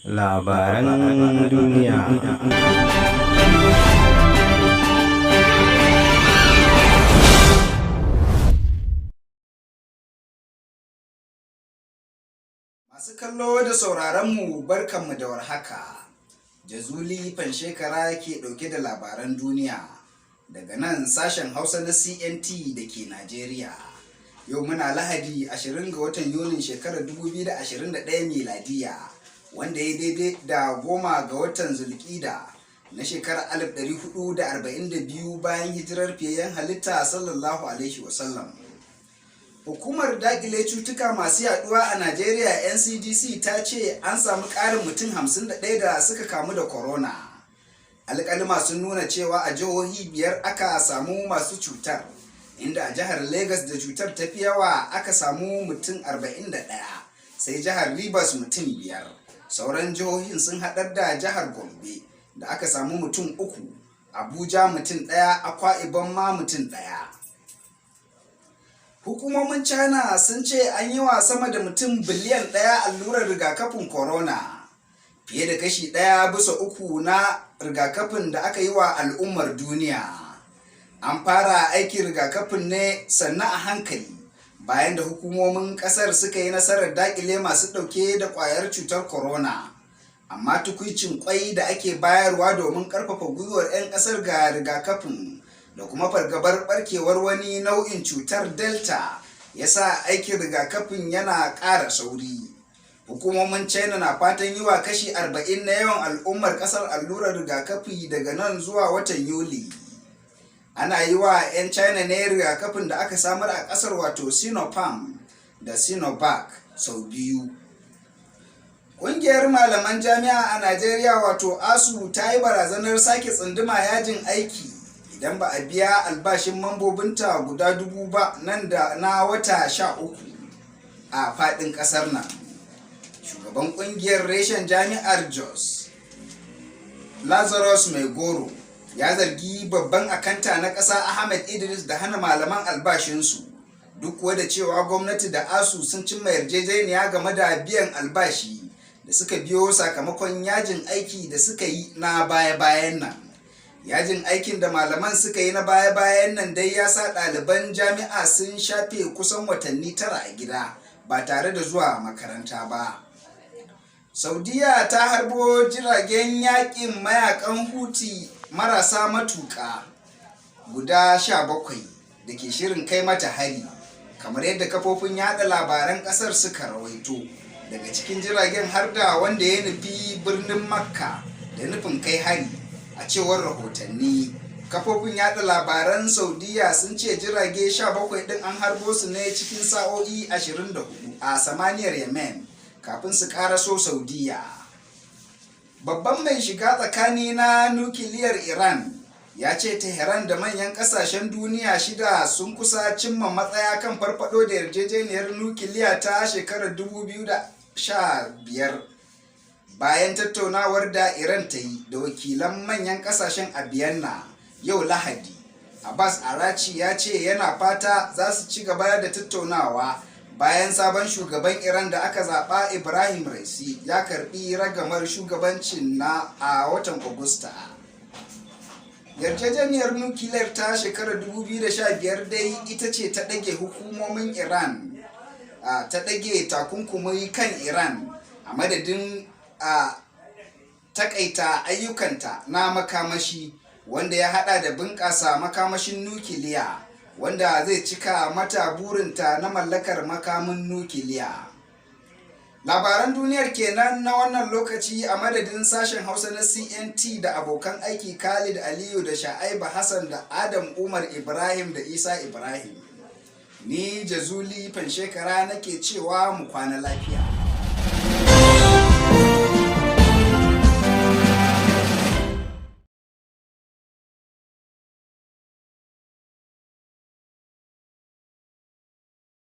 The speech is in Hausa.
Labaran duniya. Masu kallo da sauraronmu, barkanmu da warhaka. Jazuli Fanshekara ke ɗauke da labaran duniya daga nan sashen Hausa na CNT da ke Najeriya. Yau muna Lahadi 20 ga watan Yunin shekarar 2021 miladiya, wanda ya daidai da 10 ga watan Zulkida na shekarar 1442 bayan hijirar fiyayyen halitta, sallallahu alaihi wasallam. Hukumar dakile cutuka masu yaduwa a Najeriya, NCDC, ta ce an samu ƙarin mutum 51 da suka kamu da corona. Alƙalima sun nuna cewa a jihohi biyar aka samu masu cutar, inda a jihar Lagos da cutar ta fi yawa aka samu mutum 41, sai jihar Rivers mutum 5. Sauran jihohin sun haɗar da jihar Gombe da aka samu mutum 3, Abuja mutum 1, Akwa Ibom ma mutum 1. Hukumomin China sun ce an yi wa sama da mutum biliyan 1 allurar rigakafin corona, fiye da kashi 1 bisa 3 na rigakafin da aka yi wa al'ummar duniya. An fara aikin rigakafin ne sannu a hankali bayan da hukumomin kasar suka yi nasarar dakile masu ɗauke da kwayar cutar corona. Amma tukwicin kwai da ake bayarwa domin karfafa gwiwar 'yan kasar ga rigakafin da kuma fargabar barkewar wani nau'in cutar Delta ya sa aikin rigakafin yana ƙara sauri. Hukumomin China na fatan yi wa kashi 40 na yawan al'ummar kasar allurar rigakafi daga nan zuwa watan Yuli. Ana yi wa 'yan China ne rigakafin da aka samar a kasar, wato Sinopharm da Sinovac, sau biyu. Ƙungiyar malaman jami'a a Najeriya, wato ASUU, ta yi barazanar sake tsunduma yajin aiki idan ba a biya albashin mambobinta guda 1000 ba nan da na wata 13 a faɗin ƙasar nan. Shugaban ƙungiyar reshen jami'ar Jos, Lazarus Maigoro, ya zargi babban akanta na ƙasa, Ahmed Idris, da hana malaman albashinsu, duk kuwa da cewa gwamnati da ASUU sun cimma yarjejeniya game da biyan albashi da suka biyo sakamakon yajin aiki da suka yi na baya-bayan nan. Yajin aikin da malaman suka yi na baya-bayan nan dai ya sa ɗaliban jami'a sun shafe kusan watanni 9 a gida ba tare da zuwa makaranta ba. Saudiya ta harbo jiragen yakin mayakan Huti marasa matuƙa guda 17 da ke shirin kai mata hari, kamar yadda kafofin yada labaran kasar suka rawaito. Daga cikin jiragen har da wanda ya nufi birnin Makka da nufin kai hari. A cewar rahotanni, kafofin yada labaran Saudiya sun ce jirage 17 din an harbo su ne cikin sa'o'i 24 a samaniyar Yemen kafin su karaso Saudiya. Babban mai shiga tsakani na nukiliyar Iran ya ce Tehran da manyan kasashen duniya shida sun kusa cimma matsaya kan farfado da yarjejeniyar nukiliya ta shekarar 2015, bayan tattaunawar da Iran ta yi da wakilan manyan kasashen a Vienna yau Lahadi. Abbas Araghchi ya ce yana fata za su ci gaba da tattaunawa bayan sabon shugaban Iran da aka zaɓa, Ibrahim Raisi, ya karbi ragamar shugabancin na a watan Agusta. Yarjejeniyar nukiliyar ta shekarar 2015 dai ita ce ta ɗage hukumomin Iran, ta ɗage takunkumi kan Iran a madadin a takaita ayyukanta na makamashi, wanda ya hada da bunƙasa makamashin nukiliya, wanda zai cika mata burinta na mallakar makamin nukiliya. Labaran duniyar kenan na wannan lokaci. A madadin sashen Hausa na CNT da abokan aiki Khalid Aliyu da Sha'aiba Hassan da Adam Umar Ibrahim da Isa Ibrahim, ni Jazuli Fanshekara nake cewa mu kwana lafiya.